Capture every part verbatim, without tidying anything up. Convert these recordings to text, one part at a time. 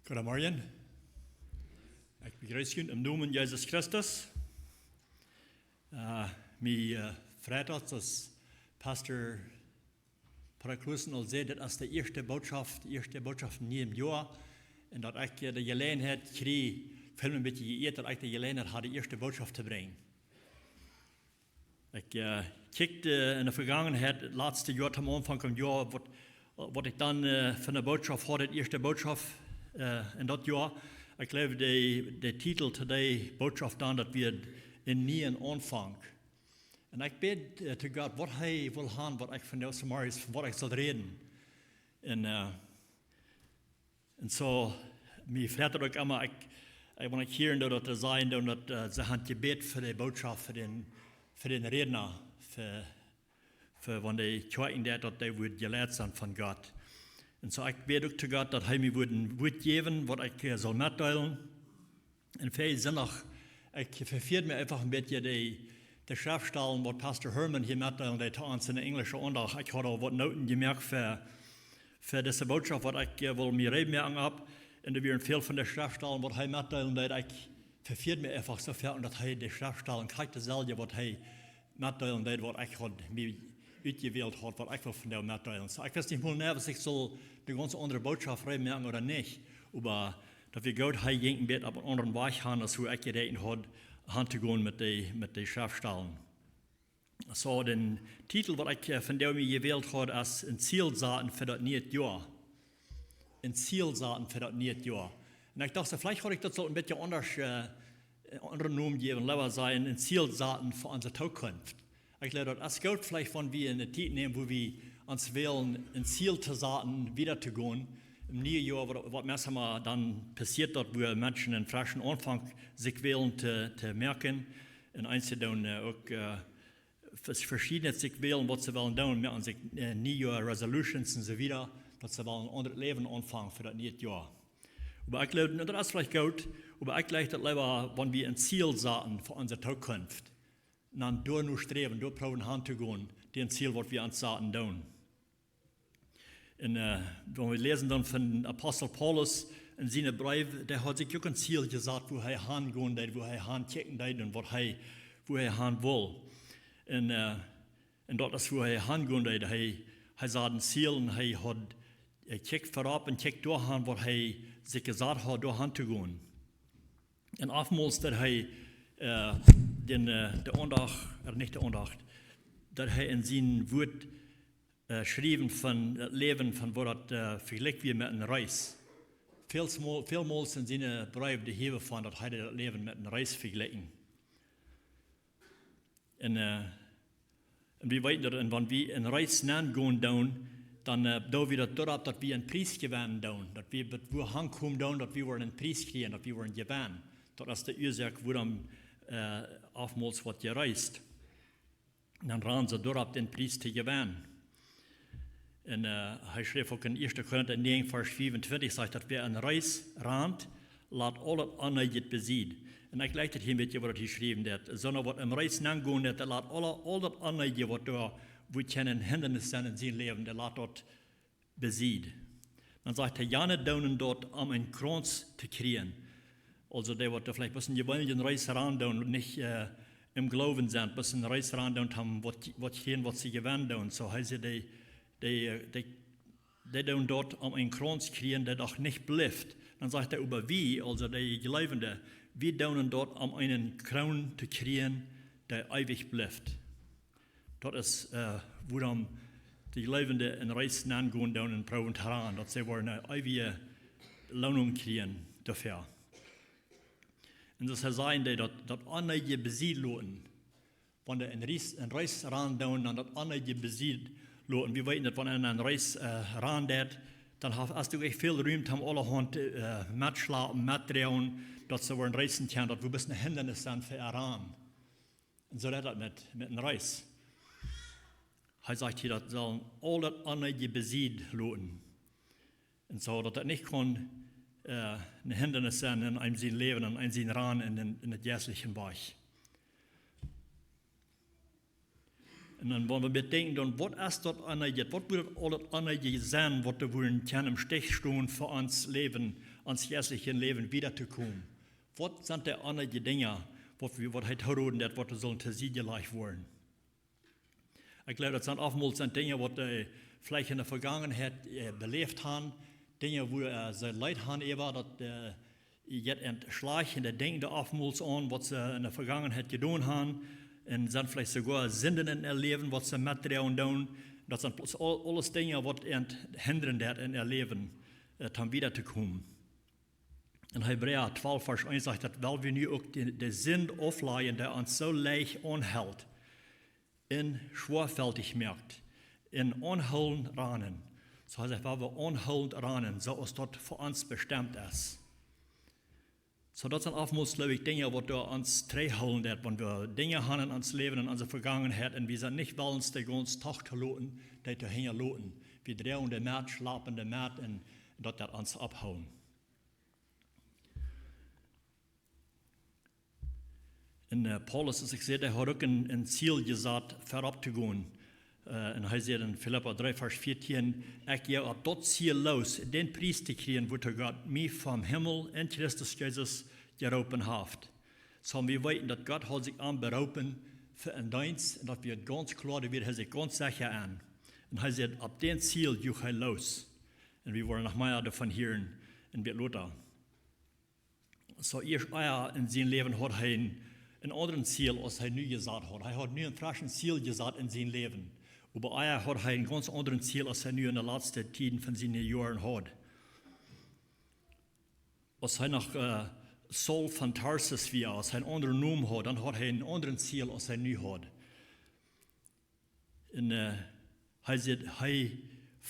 Goodemorjen. Ekj bejreess junt em Nomen Jesus Christus. Äh, mie, äh, freit daut, aus Pastor Präklussen aul säd, daut es de ieeschte Bootschoft, de ieeschte Bootschoft en nieem Joa. Un daut ekj, äh, de Jeläajenheit kjrieech, ekj feel mie een bät jeieet, daut ekj de Jeläajenheit haud, de ieeschte Bootschoft to brinjen. Ekj, äh, kjikjt, äh, enne Vegangenheit, daut latste Joa, aum Aunfank vom Joa, waut, waut ekj dan, äh, fa eene Bootschoft haud, de ieeschte Bootschoft, äh, en daut Joa. Ekj jleew, de, de Titel to dee Bootschoft dan, daut wia een nieen Aunfank. Un ekj bäd, äh, to Gott, waut hee well haben, waut ekj vondoag zemorjes, waut ekj saul räden. Un, äh, Un soo, mie freit daut uk emma, ekj, ekj, wan ekj hieren doo, daut see sajen doonen, daut, äh, see haben jebät fa de Bootschoft, fa dän, fa dän Rädna, fa, fa wan dee kjikjen deit, daut dee woat jeleit sennen von Gott. Un soo, ekj bäd uk to Gott, daut hee mie wudd een Wuat jäwen, waut ekj, äh, saul metdeelen. Un väl Sindach, ekj vefieed mie eefach een bät de, de Schreftstalen, waut Pastor Herman hia metdeelen deed to ons en de enjlische Aundacht. Ekj haud aul waut Noten jemoakt fa, fa dise Bootschoft, waut ekj, äh, wull mie reed moaken opp. Un doa wieren väl von de Schreftstalen, waut hee metdeelen deed, ekj vefieed mie eefach soo väl, un daut hee de Schreftstalen krakjt deeselwje, waut hee metdeelen deed, waut ekj haud mie utjewält haud, waut ekj wull vondoag metdeelen. Soo, ekj wist nich mol, nä, aus ekj saul de gaunz aundre Bootschoft reed moaken ooda nich. Oba daut wia goot, hee jinkj een bät opp eenen aundren Wajch han, aus woo ekj jeräakjent haud, han to gonen met de, met de Schreftstalen. Soo, dän Titel, waut ekj, äh, vondoag mie jewält haud, es een Ziel saten fa daut niee Joa. Een Ziel saten fa daut niee Joa. Un ekj docht, veleicht haud ekj daut saul een bät aundasch, äh, een aundren Nomen jäwen, leewa sajen, een Ziel saten fa onse Tookunft. Ekj jleew, daut es goot, veleicht wan wie eene Tiet nämen, wua wie ons wellen een Ziel to saten, wieda to gonen. Em nieen Joa, waut, waut meistens dan passieet, daut wua Menschen een freschen Aunfank sikj wellen to, to moaken. Un eenje doonen, äh, uk, äh, vers-, veschiednet sikj wellen, waut see wellen doonen, moaken sikj, äh, niee Joa Resolutions un soo wieda, daut see wellen een aundret Läwen aunfangen fa daut niee Joa. Oba ekj jleew, daut es veleicht goot, oba ekj jleew daut leewa, wan wie een Ziel saten fa onse Tookunft, dan doano sträwen, doa proowen han to gonen, dän Ziel, waut wie ons saten doonen. Un, äh, wan wie läsen dan von Apostel Paulus en siene Breew, dee haud sikj uk een Ziel jesat, wua hee han gonen deed, wua hee han kjikjen deed un waut hee, wua hee han wull. Un, äh, un daut es, wua hee han gonen deed. Hee, hee sat een Ziel un hee haud, hee kjikjt verop un kjikjt doa han, waut hee sikj jesat haud, doa han to gonen. Un oftmols daut hee, äh, dän, äh, de Aundacht, äh, nich de Aundacht, daut hee en sien Wuat, äh, schriewen von daut Läwen, von woo daut, äh, vejlikjt wia met eene Reis. Välmol-, välmols en siene Breew de Hiewe von, daut hee daut Läwen met eene Reis vejlikjt. Un, äh, un wie weeten daut, un wan wie eene Reis nenn gonen doonen, dan, äh, doo wie daut doaropp, daut wie een Pries jewennen doonen, daut wie bat wua han komen doonen, daut wie woaren een Pries kjrieen, daut wie woaren jewennen. Daut es de Uasoak, wuarom, äh, oftmols woat jereist. Dan ranen see doaropp, dän Pries to jewennen. Un, äh, hee schreef uk en ieeschte Korinta näajen, Varsch fiefuntwintich, sajcht daut, wäa eene Reis rant, lat aul daut Onneedje besied. Un ekj jleich daut hia een bät, waut hee jeschräwen haft. Soona waut eene Reis nenn gonen deit, dee lat aul, aul daut Onneedje, waut doa, wua kjeene Hindanis sent en sien Läwen, dee lat daut besied. Dan sajcht hee, jane doonen daut om eenen Krauns to kjrieen. Aulsoo dee, waut doa veleicht bloos eene jeweenelje Reis ran doonen, nich, äh, em Gloowen sent, bloos eene Reis ran doonen, om waut, waut kjrieen, waut see jewennen doonen. Soo hee säd, dee, dee, äh, dee, dee doonen daut om eenen Krauns kjrieen, dee doch nich blift. Dan sajcht hee, oba wie, aulsoo dee Jleewende, wie doonen daut om eene Kroon to kjrieen, dee eewich blift. Daut es, äh, wuarom de Jleewende eene Reis nenn gonen doonen un proowen to ranen, daut see woaren eene eewje Loonunk kjrieen doafäa. Un daut hee säd, dee daut, daut Onneedje besied loten. Wan dee eene Reis, eene Reis ran doonen, dan daut Onneedje besied loten. Wie weeten daut, wan eena eene Reis, äh, ran deit, dan haft, hast du uk väl Rum, om aulahaunt, äh, metschlapen, metdroagen, daut see woaren reissen kjennen, daut woat bloos een Hindanis sennen fa äa Ranen. Un soo jeit daut met, met eene Reis. Hee sajcht hia, daut sellen aul daut Onneedje besied loten. Un soo daut daut nich kaun, äh, een Hindanis sennen en eenem sien Läwen, en eenem sien Ranen en, en, en daut jeistliche Wajch. Un dan woaren wie bedenkjen, dan waut es daut aundre, waut wudd daut aul daut aundre sennen, waut doa wudden kjennen em Stich stonen fa ons Läwen, ons jeistlichet Läwen wieda to komen? Waut sent de aundre Dinja, waut wie, waut hee toorooden deit, waut doa sullen to Sied jelajcht woaren? Ekj jleew, daut sent oftmols sent Dinja, waut wie veleicht enne Vegangenheit äh, beläft haben, Dinja, wua äh, see Leet haben äwa, daut äh, jeit an schlajcht un dee denkjen doa oftmols aun, waut see enne Vegangenheit jedonen haben, un sent veleicht soogoa Sinden en äa Läwen, waut see metdroagen doonen. Daut sent bloos aul, aules Dinja, waut an hindren deit en äa Läwen, äh, om wieda to komen. En Hebräa twalf, Varsch eent sajcht, daut wan wie nu uk de, de Sind auflajen, dee ons soo leicht aunhelt un schwoafältich moakt, un aunhoolent ranen. Soo hee sajcht, wan wie aunhoolent ranen, soo aus daut fa ons bestemt es. Soo daut sent oftmols, jleew ekj, Dinja, waut doa ons trigjhoolen deit, wan wie Dinja haben en ons Läwen, en onse Vegangenheit, un wie sent nich wellens, dee gaunz toch to loten, dee to hinjaloten. Wie droagen dee met, schlapen dee met, un daut deit ons ophoolen. Un äh, Paulus, aus ekj säd, hee haud uk een, een Ziel jesat, verop to gonen. Äh, un hee sajcht en Filippa dree, Varsch vieetieen: "Ekj go opp daut Ziel loos, dän Pries to kjrieen, wuatoo Gott mie vom Himmel en Christus Jesus jeroopen haft." Soo wie weeten, daut Gott haud sikj am beroopen fa een Deenst, un daut wia gaunz kloa, doa wia hee sikj gaunz secha aun. Un hee sajcht, opp dän Ziel juach hee loos. Un wie woaren noch mea doavon hieren en bät lota. Soo ieescht ea en sien Läwen haud hee een, een aundret Ziel, aus hee nu jesat haud. Hee haud nu een freschet Ziel jesat en sien Läwen. Oba ea haud hee een gaunz aundret Ziel, aus hee nu en de latste Tieden von siene Joaren haud. Aus hee noch äh, Saul von Tarsus wia, aus hee een aundren Nomen haud, dan haud hee een aundret Ziel, aus hee nu haud. Un äh, hee sajcht, hee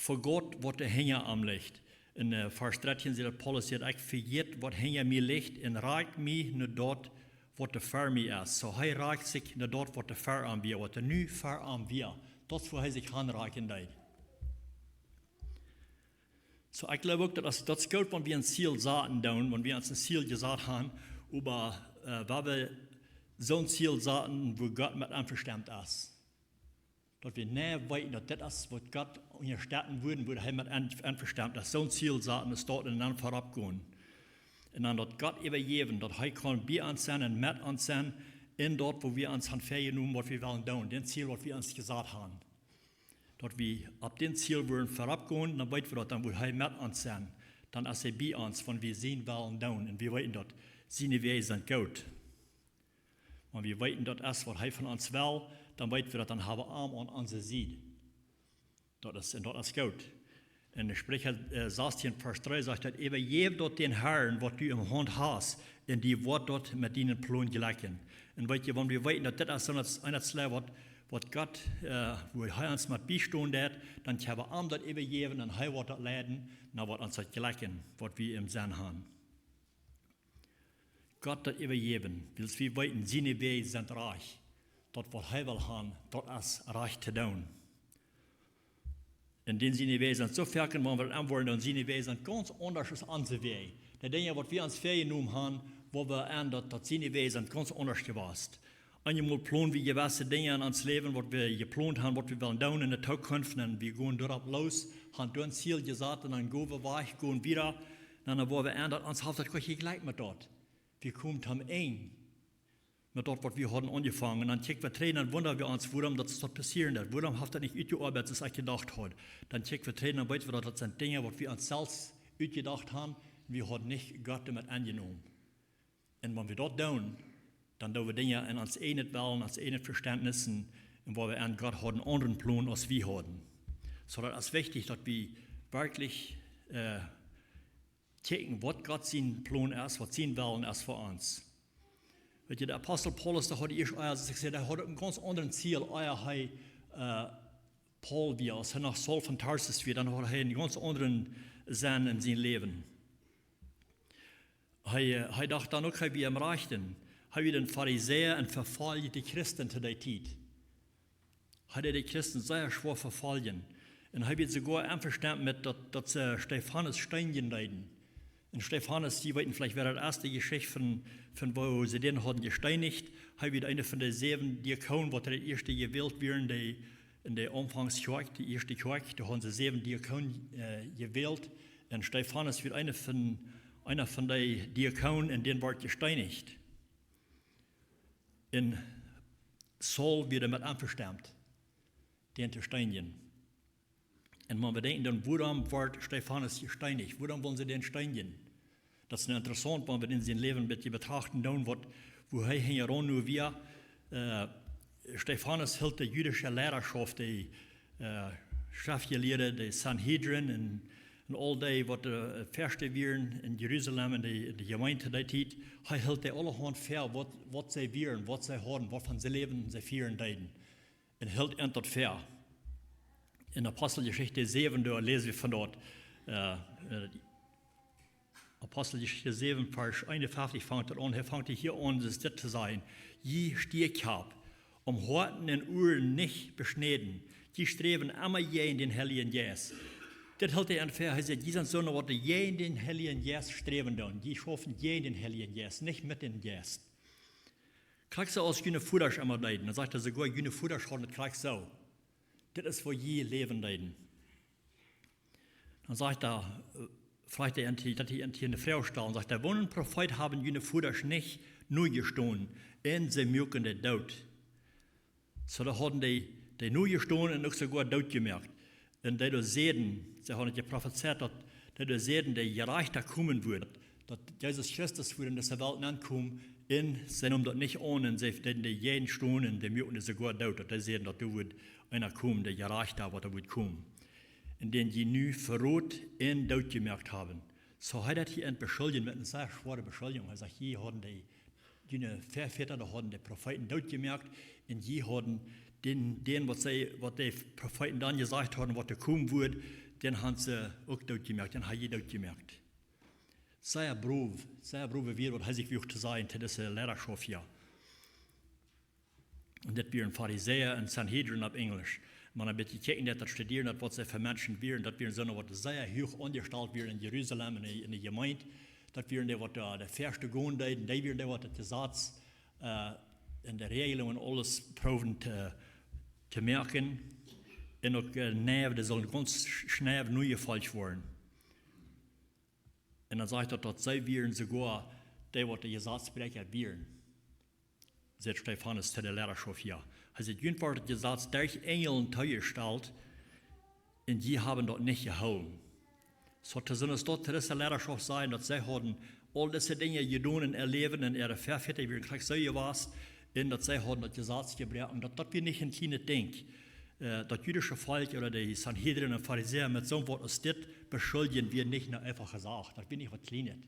vegaut, waut doa hinja am licht. En äh, Varsch dartieen sajcht daut Paulus sajcht: "Ekj vejät, waut hinja mie licht, un rakj mie no daut, waut doa ver mie es." Soo hee rakjt sikj no daut, waut doa ver am wia, waut doa nu ver am wia. Daut es, wua hee sikj hanrakjen deed. Soo ekj jleew uk, daut es, daut es goot, wan wie een Ziel saten doonen, wan wie ons een Ziel jesat haben, oba äh, wan wie soon Ziel saten, wua Gott met envestonen es. Daut wie nu weeten, daut dit es, waut Gott unjastetten wudd, wua hee met en-, envestonen es. Soon Ziel saten, es daut un dan verop gonen. Un dan daut Gott äwajäwen, daut hee kaun bie ons sennen un met ons sennen, en daut, wua wie ons haben vejenomen, waut wie wellen doonen, dän Ziel, waut wie ons jesat haben. Daut wie opp dän Ziel wellen verop gonen, dan weeten wie daut, dan woat hee met ons sennen. Dan es hee bie ons, wan wie sien Wellen doonen. Un wie weeten daut, siene Wäaj sent goot. Wan wie weeten, daut es, waut hee von ons well, dan weeten wie daut, dan haben wie am aun onse Sied. Daut es, un daut es goot. En Spricha äh, sastieen, Varsch dree sajcht daut: "Äwajäw daut dän Harn, waut du em Haunt hast, un die woat daut met dienen Plon jlekjen." Un weet jie, wan wie weeten, daut dit es soon, daut es een Ziel, waut, waut Gott, äh, wua hee ons met biestonen deit, dan kjenn wie am daut äwajäwen un hee woat daut leiden, no waut ons daut jlekjen, waut wie em Senn haben. Gott daut äwajäwen, wiels wie weeten, siene Wäaj sent rajcht. Daut, waut hee well haben, daut es rajcht to doonen. Un dän siene Wäaj sent soo foaken, wan wie aun woaren, dan siene Wäaj sent gaunz aundasch aus onse Wäaj. De Dinja, waut wie ons vejenomen haben, wua wie aun, daut, daut siene Wäaj sent gaunz aundasch jewast. Eenjemol plonen wie jewesse Dinja en ons Läwen, waut wie jeplont haben, waut wie wellen doonen en de Tookunft, un wie gonen doaropp loos, haben doa een Ziel jesat, un dan gonen wie wajch, gonen wieda, un dan woa wie aun, daut ons haft daut goot jejlekjt met daut. Wie komen tom Enj met daut, waut wie hauden aunjefongen. Un dan kjikj wie trigj, dan wunda wie ons, wuarom daut es daut passieren deed. Wuarom haft daut nich utjeoabeit, soo aus ekj jedocht haud? Dan kjikj wie trigj, dan weeten wie, daut daut sent Dinja, waut wie ons selfst utjedocht haben. Wie hauden nich Gott doamet aunjenomen. Un wan wie daut doonen, dan doonen wie Dinja en ons eejnet Wellen, ons eejnet Vestentnis, un wua wie aun, Gott haud een aundren Plon aus wie hauden. Soo daut es wichtich, daut wie werkjlich äh, kjikjen, waut Gott sien Plon es, waut sien Wellen es fa ons. Weet jie, de Apostel Paulus, dee haud ieescht, aus ekj säd, dee haud een gaunz aundret Ziel, aus hee äh, Paul wia, aus hee noch Saul von Tarsus wia, dan haud hee een gaunz aundren Senn en sien Läwen. Hee, äh, hee docht dan uk, hee wia em Rajchten. Hee wia een Farisäa un vefoljt de Christen to dee Tiet. Hee deed de Christen sea schwoa vefoljen. Un hee wia soogoa envestonen met daut, daut see Stefanus steenjen deeden. Un Stefanus, jie weeten veleicht, wäa daut es, de Jeschicht von, von woo see dän hauden jesteenicht. Hee wia eena von de säwen Diakonen, waut daut ieeschte jewält wieren, dee en de Aunfangskjoakj, de ieeschte Kjoakj, doa hauden see säwen Diakonen, äh, jewält. Un Stefanus wia eena von, eena von de Diakonen, un dän wort jesteenicht. Un Saul wia doamet envestonen, dän to steenjen. Un wan wie denkjen dan, wuarom wort Stefanus jesteenicht? Wuarom wullen see dän steenjen? Daut es nu interessaunt, wan wie en sien Läwen een bät betrachten doonen, waut, woo hee hinjaraun nu wia. Äh, Stefanus hilt de jüdische Leidaschoft, de, äh, Schreftjelieede, de Sanhedrin un, un aul dee, waut de Väaschte wieren en Jerusalem, en de, en de Jemeent dee Tiet, hee hilt dee aulahaunt väa, waut, waut see wieren, waut see hauden, waut von see läwden, see fieren deeden. Un hilt an daut väa. En Aposteljeschicht säwen, doa läs wie von daut, äh, äh, Aposteljeschicht säwen, Varsch eenunfeftich fangt et aun. Hee fangt hia aun, daut dit to sajen: Jie Stieekjap, om Hoaten un Uaren nich beschnäden, jie sträwen emma jäajen dän Heiljen Jeist. Dit hilt hee an väa, hee sajcht, jie sent soone, waut jäajen dän Heiljen Jeist sträwen doonen. Jie schaufen jäajen dän Heiljen Jeist, nich met dän Jeist. Krakjt soo aus june Vodasch emma deeden. Dan sajcht hee soogoa, june Vodasch hauden et krakjt soo. Dit es, woo jie läwen deeden. Dan sajcht hee, äh, froagt hee an, daut hee an eene Froag stalt. Sajcht hee: Woone Profeet haben june Vodasch nich nojestonen, un see muaken dee doot? Soo, doa hauden dee, dee nojestonen un uk soogoa dootjemoakt. Un dee doa säden, see hauden jeprofezeit, daut dee doa säden, de Jerajchta komen wudd, daut Jesus Christus wudd en dise Welt nenkomen, un see neemen daut nich aun, un see deeden dee jäajen stonen, un dee muaken dee soogoa doot, daut dee säden, daut doa wudd eena komen, de Jerajchta, waut doa wudd komen. Un dän jie nu verroden un dootjemoakt haben. Soo, hee deed hia an beschuldjen met eene sea schwoare Beschuldjunk. Hee sajcht, jie hauden dee, june Väavodasch, dee hauden de Profeeten dootjemoakt, un jie hauden dän, dän, waut see, waut de Profeeten dan jesajcht hauden, waut doa komen wudd, dän haben see uk dootjemoakt, dän haben jie dootjemoakt. Sea brow, sea browe Wieed, waut hee sikj wuag to sajen to dise Leidaschoft hia. Un dit wieren Farisäa un Sanhedrin opp Enjlisch. Wan een bät kjikjen deit, daut studieren, daut waut see fa Menschen wieren, daut wieren soone, waut sea huach aunjestalt wieren en Jerusalem, en de, en de Jemeent. Daut wieren dee, waut de, de Väaschte gonen deeden, dee wieren dee, waut daut Jesaz, äh, un de Räajlunk un aules proowden to, to moaken. Un uk, äh, nau, dee sullen gaunz sch-, schnell nojefolcht woaren. Un dan sajcht daut, daut see wieren soogoa dee, waut de Jesazbräakja wieren. Sajcht Stefanus to de Leidaschoft hia. Hee sajcht, junt wort daut Jesaz derch Enjel toojestalt, un jie haben daut nich jehoolen. Soo, to soone, daut to dise Leidaschoft sajen, daut see hauden aul dise Dinja jedonen en äa Läwen, un äare Väavodasch wieren krakjt soo jewast, un daut see hauden daut Jesaz jebroaken, daut, daut wia nich een kjlienet Dinkj. Äh, daut jüdische Volkj ooda de Sanhedrin un Farisäa met soon Wuat aus dit beschuldjen wia nich ne eenfache Sach. Daut wia nich waut Kjlienet.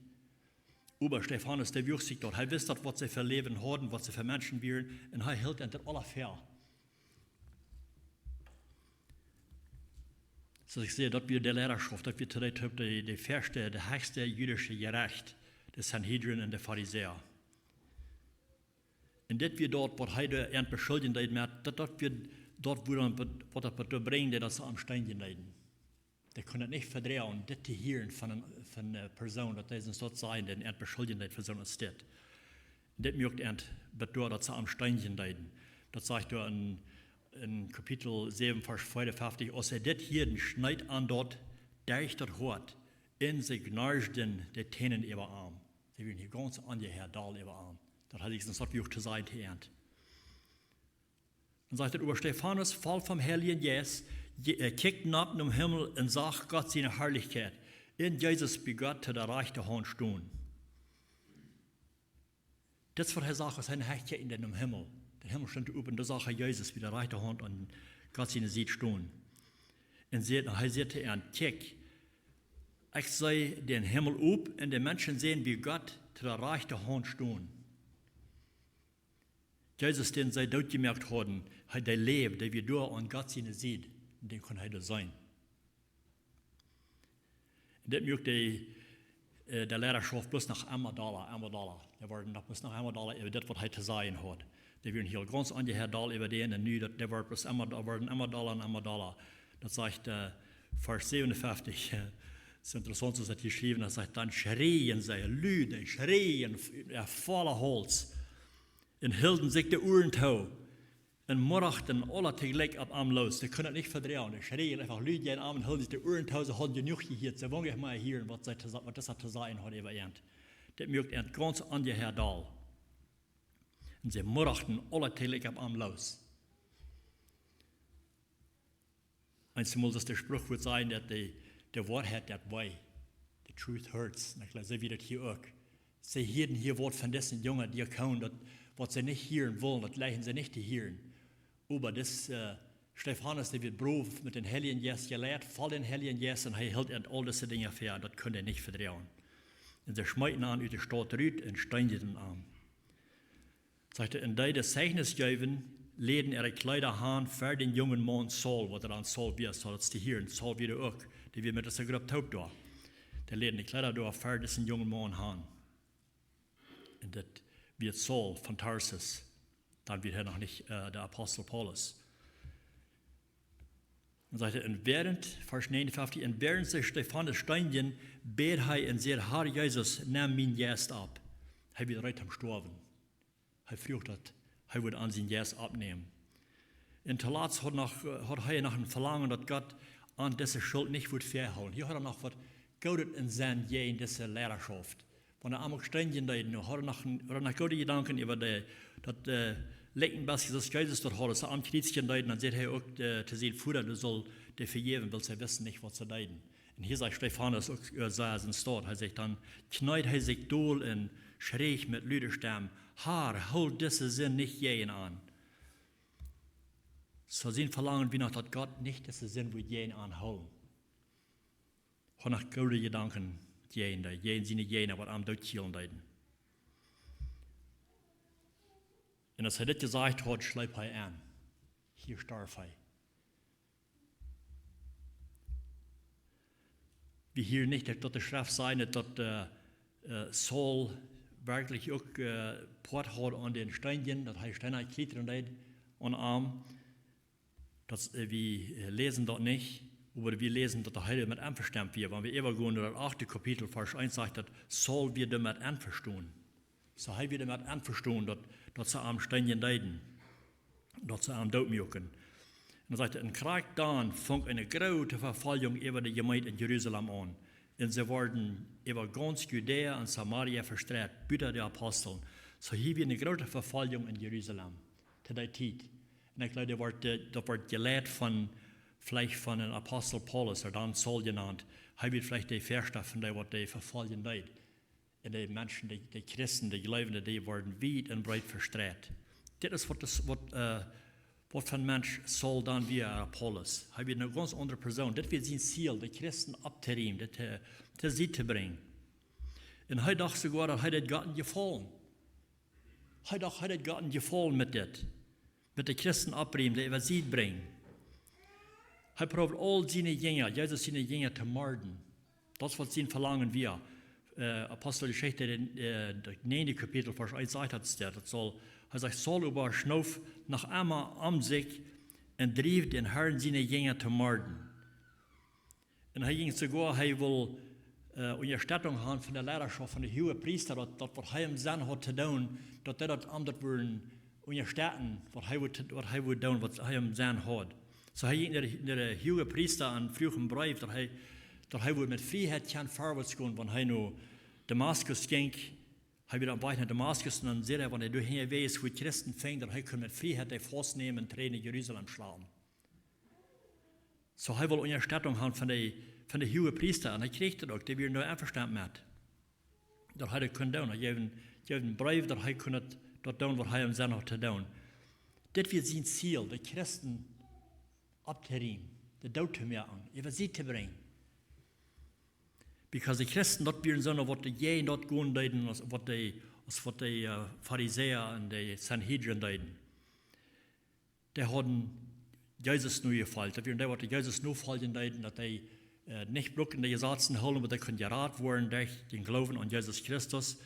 Oba Stefanus, dee wuag sikj daut. Hee wist daut, waut see fa Läwen hauden, waut see fa Menschen wieren, un hee hilt an daut aula väa. Soo aus ekj säd, daut wia de Leidaschoft, daut wia to dee Tiet de, de väaschte, de hechste jüdische Jerecht, de Sanhedrin un de Farisäa. Un dit wia daut, waut hee doa an beschuldjen deed met, daut, daut wia daut, wua dan, waut daut doa brinjt, daut see am steenjen deeden. Dee kunnen daut nich vedroagen, dit to hieren von een, von eene Persoon, daut dee soo sajen, dän an beschuldjen deed fa soon aus dit. Dit muak an bedoa, daut see am steenjen deeden. Daut sajcht doa en, en Kapitel säwen, Varsch veeaunfeftich: Aus see dit hieeden, schneet an daut derch daut Hoat, un see gnaschten de Tänen äwa am. See wieren hia gaunz aunjehäa doll äwa am. Daut haud ekj sest daut wuag to sajen to an. Dan sajcht et: Oba Stefanus, voll vom Heiljen Jeist, je-, äh, kjikjt nopp nom Himmel un sach Gott siene Harlichkjeit, un Jesus bie Gott to de rajchte Haunt stonen. Dit es waut hee sach, aus hee nopp kjikjt en dän Himmel. De Himmel stunt op, un doa sach hee Jesus bie de rajchte Haunt aun Gott siene Sied stonen. Un säd, hee säd to an: Kjikj, ekj see dän Himmel op, un de Menschen säden bie Gott to de rajchte Haunt stonen. Jesus, dän see dootjemoakt hauden, hee, dee läwd, dee wia doa aun Gott siene Sied, un dän kunn hee doa seenen. Un dit muak de, äh, de Leidaschoft bloos noch emma dolla, emma dolla. Dee worden noch bloos noch emma dolla äwa dit, waut hee to sajen haud. Dee wieren hia gaunz aunjehäa doll äwa dän, un nu daut, dee wort bloos emma, dee worden emma dolla un emma dolla. Daut sajcht, äh, Varsch säwenuntachentich: Es interessaunt, soo aus daut hia jeschräwen es, daut sajcht: Dan schräjen see, lud, dee schräjen, jo, volla Hauls, un hilden sikj de Uaren too, un moachten aula toojlikj opp am loos. See kunnen daut nich vedroagen. Dee schräjen eefach lud jäajen am un hilden sikj de Uaren too, see hauden jenuach jehieet. See wullen nich mea hieren, waut see to sa-, waut dee to sajen haud äwa an. Daut muak an gaunz aunjeheiat doll. Un see moachten aula toojlikj opp am loos. Eenjemol es de Spruch, woat sajen, daut de, de Woarheit deit wee. The truth hurts. Un ekj jleew, soo wia daut hia uk. See hieeden hia waut von disen jungen Diakon, daut, waut see nich hieren wullen, daut jlikjden see nich to hieren. Oba dis, äh, Stefanus, dee wort brow met dän Heiljen Jeist jeleit, voll dän Heiljen Jeist, un hee hilt an aul dise Dinja fast, daut kunn hee nich vedroagen. Un see schmeeten am ut de Staut rut un steenijden am. Sajcht hee: Un dee, dee Zeichnis jeewen, läden äare Kjleeda han ver dän jungen Maun Saul, waut dan Saul wia, Saul es de Herr, un Saul wia uk, dee wia met dise Grupp toop doa. Dee läden de Kjleeda doa ver disen jungen Maun han. Un daut wia Saul von Tarsus. Dan wia hee noch nich, äh, de Apostel Paulus. Dan sajcht hee, un wäarent, Varsch negenunfünfzig, un wäarent see Stefanus steenijden, bäd hee un säd: Herr Jesus, nemm mienen Jeist opp. Hee wia reed toom stoawen. Hee fruach daut, hee wudd an sienen Jeist oppnämen. Un toolatst haud noch, äh, haud hee noch een Velangen, daut Gott an dise Schult nich wudd vehoolen. Hia haud hee noch waut Goodet em Senn jäajen dise Liedaschoft. Wan hee am uk steenijden deed, nu haud hee noch een, haud hee noch goode Jedanken äwa de, daut, äh, Läwen, waut Jesus daut haud, aus hee am kjriezjen deed, dan säd hee uk, äh, to sienen Voda, dee sull dee vejäwen, wiels see wisten nich, waut see deeden. Un hia sajcht Stefanus uk, äh, soo aus en Staut, hee sajcht: Dan kjneed hee sikj dol un schräch met lude Stemm: Herr, hool dise Sind nich jäajen an. Soo sien Velangen wia noch, daut Gott nich dise Sind wudd jäajen an hoolen. Haud noch goode Jedanken jäajen dee, jäajen siene Jäajna, waut am dootkjielen deeden. Un aus hee dit jesajcht haud, schleep hee en. Hia storf hee. Wie hieren nich, daut, daut de Schreft sajcht, daut, äh, äh, Saul werkjlich uk, äh, Poat haud aun dän Steenjen, daut hee Steena kjrieen deed aun am. Daut, äh, wie, äh, läsen daut nich, oba wie läsen, daut hee doamet envestonen wia. Wan wie äwagonen no daut achte Kapitel, Varsch eent, sajcht daut, Saul wia doamet envestonen. Soo, hee wia doamet envestonen, daut, daut see am steenjen deeden, daut see am dootmuaken. Un dan sajcht hee: Un krakjt dan funk eene groote Vefoljunk äwa de Jemeent en Jerusalem aun. Un see worden äwa gaunz Judäa un Samaria vestreit, buta de Apostel. Soo, hia wia eene groote Vefoljunk en Jerusalem to dee Tiet. Un ekj jleew, daut wort, äh, daut wort jeleit von, veleicht von dän Apostel Paulus, ooda dan Saul jenant. Hee wia veleicht de Väastonda von dee, waut dee vefoljen deed. Un de Menschen, de, de Christen, de Jleewje, dee worden wiet un breet vestreit. Dit es waut, es waut, äh, waut fa een Mensch Saul dan wia, äh, Paulus. Hee wia eene gaunz aundre Persoon. Dit wia sien Ziel, de Christen opptorieemen, dit, äh, to Sied to brinjen. Un hee docht soogoa, daut hee deed Gott een Jefaulen. Hee docht, hee deed Gott een Jefaulen met dit. Met de Christen oppriemen, dee äwa Sied brinjen. Hee proowd aul siene Jinja, Jesus siene Jinja to morden. Daut es waut sien Velangen wia. Äh, Aposteljeschicht, äh, daut näajende Kapitel, Varsch eent sajcht daut, daut Saul, hee sajcht: Saul oba schnoof noch emma om sikj un dreef dän Herrn siene Jinja to morden. Un hee jinkj soogoa, hee wull, äh, Unjastettunk haben von de Liedaschoft, von de Huagepriesta, daut, daut waut hee em Senn haud to doonen, daut dee daut Aumt daut wudden unjastetten, waut hee wudd, waut hee wudd doonen, waut hee em Senn haud. Soo hee jinkj no de, no de Huagepriesta un fruach een Breef, daut hee, daut hee wudd met Frieheit kjennen verwoats gonen, wan hee no Damaskus jinkj. Hee wia oppem Wajch no Damaskus un dan säd hee, wan hee doa hinjawäajes wudd Christen finjen, daut hee kunn met Frieheit dee faustnämen un trigj no Jerusalem schlapen. Soo, hee wull Unjastettunk haben von de, von de Huagepriesta. Un hee kjrieech daut uk, dee wieren doa envestonen met. Daut hee daut kunn doonen. Hee jeef een, jeef een Breef, daut hee kunn daut, daut doonen, waut hee em Senn haud to doonen. Dit wia sien Ziel, de Christen opptorieemen, dee doot to moaken, äwa Sied to brinjen. Because de Christen, daut wieren soone, waut dee jäajen daut gonen deeden, aus waut dee, aus waut dee, äh, Farisäa un de Sanhedrin deeden. Dee hauden Jesus nojefolcht. Daut wieren dee, waut dee Jesus nofoljen deeden, daut dee, äh, nich bruckten de Jesazen hoolen, oba dee kunnen jerat woaren derch dän Gloowen aun Jesus Christus.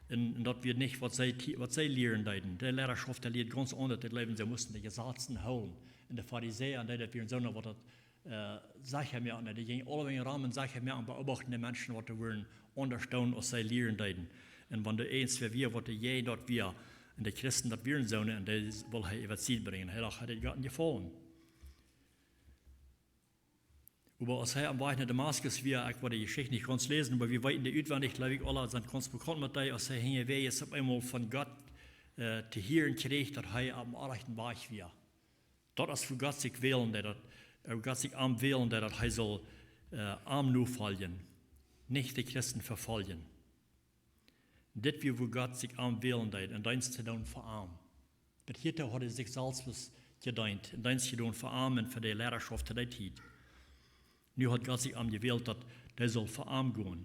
Un, un daut wia nich waut see, waut see lieren deeden. De Liedaschoft, dee lieed gaunz aundasch, dee jleewden, see musten de Jesazen hoolen. Un de Farisäa un dee, daut wieren soone, waut daut äh, secha moaken. Dee jinjen aule Wäaj rom un secha moaken, beobachten de Menschen, waut doa wieren aundasch doonen, aus see lieren deeden. Un wan doa irjentwäa wia, waut doa jäajen daut wia, un de Christen daut wieren sellen, un dee wull hee äwa de Sied brinjen. Hee docht, hee deed Gott een Jefaulen. Oba aus hee aum Wajch no Damaskus wia, ekj woa de Jeschicht nich gaunz läsen, oba wie weeten dee utwendich, jleew ekj, aule sent gaunz bekaunt met dee, aus hee hinjawäajes opp eemol von Gott, äh, to hieren kjrieech, daut hee oppem rajchten Wajch wia. Daut es, wua Gott sikj wälen deed, daut, äh, Gott sikj am wälen deed, daut hee sull, äh, am nofoljen, nich de Christen vefoljen. Dit wia, wua Gott sikj am wälen deed, een Deenst to doonen fa am. Bat hiatoo haud hee sikj selfst bloos jedeent, een Deenst jedonen fa am un fa de Leidaschoft to dee Tiet. Nu haud Gott sikj am jewält, daut hee sull fa am gonen.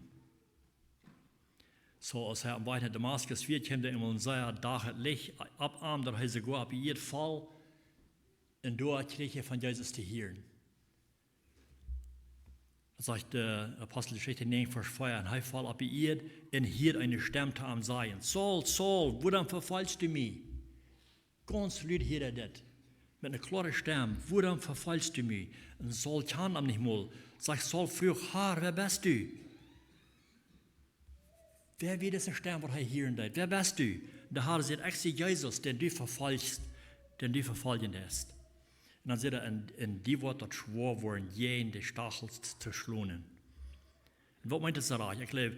Soo, aus hee oppem Wajch no Damaskus wia, kjeem doa eemol een sea dachet Licht opp am, daut hee soogoa opp de Ieed foll, un doa kjrieech hee von Jesus to hieren. Daut sajcht, äh, Aposteljeschicht näajen, Varsch vea: Un hee foll opp de Ieed un hieed eene Stemm to am sajen: "Saul, Saul, wuarom vefoljst du mie?" Gaunz lud hieed hee dit, met eene kloare Stemm: "Wuarom vefoljst du mie?" Un Saul kjand am nich mol. Sajcht Saul, fruach: "Herr, wäa best du?" Wäa wia dise Stemm, waut hee hieren deed? "Wäa best du?" De Herr säd: "Ekj sie Jesus, dän du vefoljst, dän du vefoljen deist." Un dan sajcht hee: "Un, un die woat daut schwoa woaren, jäajen de Stachels to schlonen." Un waut meent daut soo rajcht? Ekj jleew,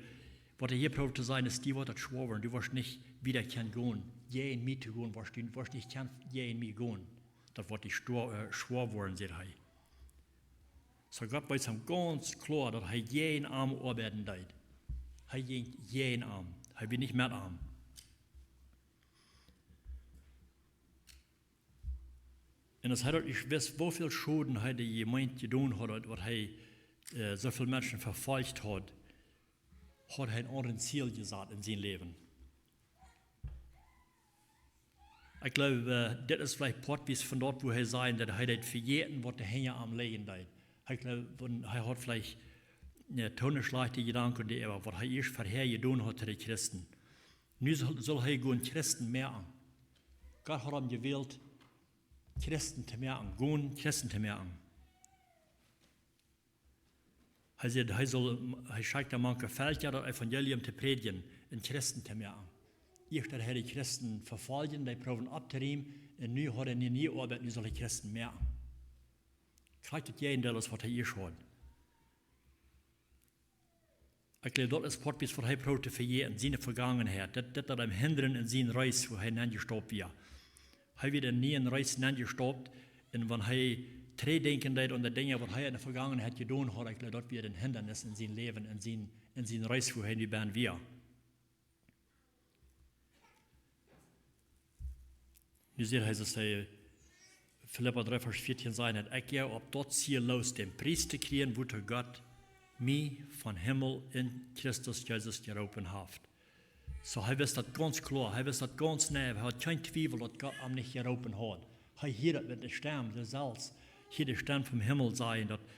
waut hee hia prooft to sajen es, die woat daut schwoa woaren. Du woascht nich wieda kjennen gonen. Jäajen mie to gonen, woascht du, woascht nich kjennen jäajen mie gonen. Daut woat die sto-, äh, schwoa woaren, sajcht hee. Soo Gott wees am gaunz kloa, daut hee jäajen am oabeiden deed. Hee jinkj jäajen am. Hee wia nich met am. Un aus hee daut ieescht wist, woo väl Schoden hee de Jemeent jedonen haud, waut hee, äh, soo väl Menschen vefolcht haud, haud hee een aundret Ziel jesat en sien Läwen. Ekj jleew, äh, dit es veleicht poatwies von daut, wua hee säd, daut hee deed vejäten, waut doa hinja am lijen deed. Ekj jleew, wan hee haud veleicht, äh, too schlajchte Jedanken, dee äwa waut hee ieescht verhäa jedonen haud to de Christen. Nu sull, sull hee gonen Christen moaken. Gott haud am jewält, Christen to moaken, gonen Christen to moaken. Hee säd, hee sull, hee schekjt mank de Velkja daut Evangelium to prädjen un Christen to moaken. Ieescht deed hee de Christen vefoljen, dee proowen opptoriemen, un nu haud hee eene niee Oabeit, nu sull hee Christen moaken. Krakjt daut Jäajendeel aus waut hee ieescht haud. Ekj jleew, daut es poatwies waut hee prooft to vejäten, siene Vegangenheit. Daut, daut deed am hindren en siene Reis, wua hee nenjestaupt wia. Hee wia en eene niee Reis nenjestaupt, un wan hee trigjdenkjen deed aun de Dinja, waut hee en de Vegangenheit jedonen haud, ekj jleew, daut wia een Hindanis en sien Läwen, en sien, en siene Reis, wua hee nu bennen wia. Nu sajcht hee, soo aus hee, Filippa dree, Varsch vieetieen sajcht, daut ekj go opp daut Ziel loos, dän Pries to kjrieen, wuatoo Gott mie vom Himmel en Christus Jesus jeroopen haft. Soo, hee wist daut gaunz kloa, hee wist daut gaunz jeneiw, hee haud kjeen Twiewel, daut Gott am nich jeroopen haud. Hee hieed daut met de Stemm, de selfst, hieed de Stemm vom Himmel sajen, daut,